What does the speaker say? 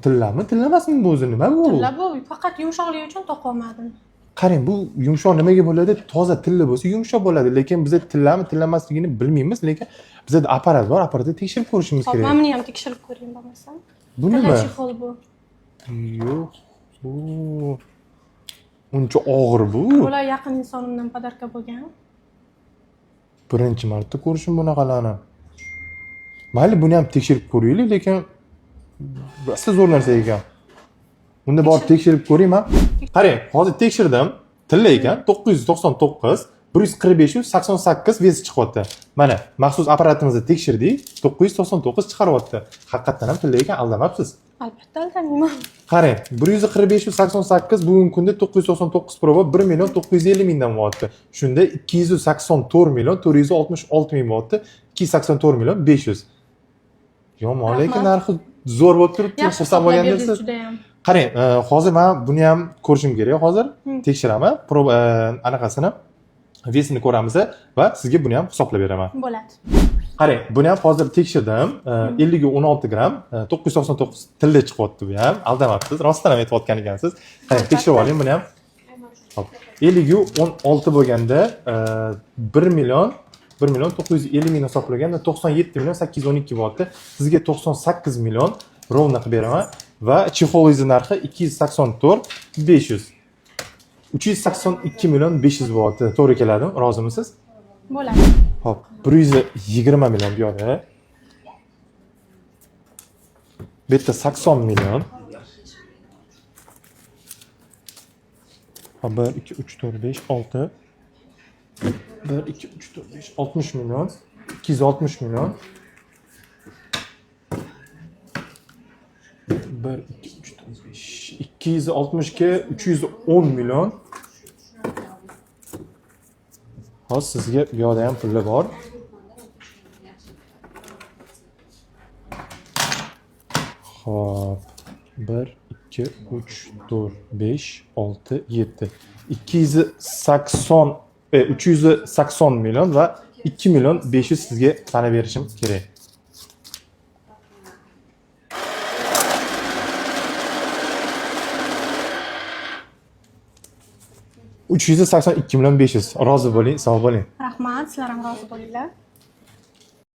Tillami, tillamasmi bu o'zi, nima bu? Tilla bu, faqat yumshoqligi uchun toqolmadim. Qarang, bu yumshoq nimaga bo'ladi? Toza tilla bo'lsa yumshoq bo'ladi, lekin biza tillami tillamasligini bilmaymiz, lekin bizada apparat bor, apparatda tekshirib ko'rishimiz Hop, kerak. mana buni ham tekshirib ko'ring bo'lmasa. Bu Tilla nima? chexol bu. Yo'q. Bu uncha og'ir bu. Bular yaqin insonimdan podarka bo'lgan. Birinchi marta ko'rishim bunaqalarni. Mayli, buni ham tekshirib ko'raylik, lekin rosa zo'r narsa ekan. Unda borib tekshirib ko'rayman. Qarang, hozir tekshirdim. Tilla ekan, 999 145 88 vesi chiqyapti. Mana, maxsus apparatimizda tekshirdik, 999 chiqaryapti. Haqiqatdan ham tilla ekan, aldamabsiz. Albatta aldamayman. Qarang, 145 88 bugungi kunda 999 proba 1 million 950 mingdan bo'lyapti. Shunda 284 million 466 ming bo'lyapti. 284 million 500. Yomon, lekin Rahmat. narxi zo'r bo'lib turibdi. Yaxshi Xursand hisoblab bo'lgandirsiz. berdingiz judayam. Qarang, hozir men buni ham ko'rishim kerak hozir. Hmm. Tekshiraman, proba anaqasini, vesini ko'ramiz va sizga buni ham hisoblab beraman. Bo'ladi. Qarang, buni ham hozir tekshirdim. 50 ga 16 gramm, 999 tilla chiqyapti bu ham. Aldamabsiz, rostdan ham aytayotgan ekansiz. Qarang, tekshirib oling buni ham. Hop. 50 ga 16 bo'lganda 1 million 1 million 950 ming hisoblaganda 97 million 812 bo'lyapti. Sizga 98 million ровно qilib beraman va chexolingizni narxi 284 500. 382 million 500 bo'lyapti. To'g'ri keladimi? Rozimisiz? Bo'ladi. Hop, 120 million bu yoqda. Bu yerda 80 million. Hop, 1 2 3 4 5 6 1 2 3 4 5 60 million. 260 million. 1 2 3 4 5 262 310 million. Hozir sizga bu yoqda ham pullar bor. Xo'p. 1 2 3 4 5 6 7 280 380 million va 2 million 500 sizga sanab berishim kerak. 382 million 500. Rozi bo'ling, sog' bo'ling. Rahmat, sizlar ham rozi bo'linglar.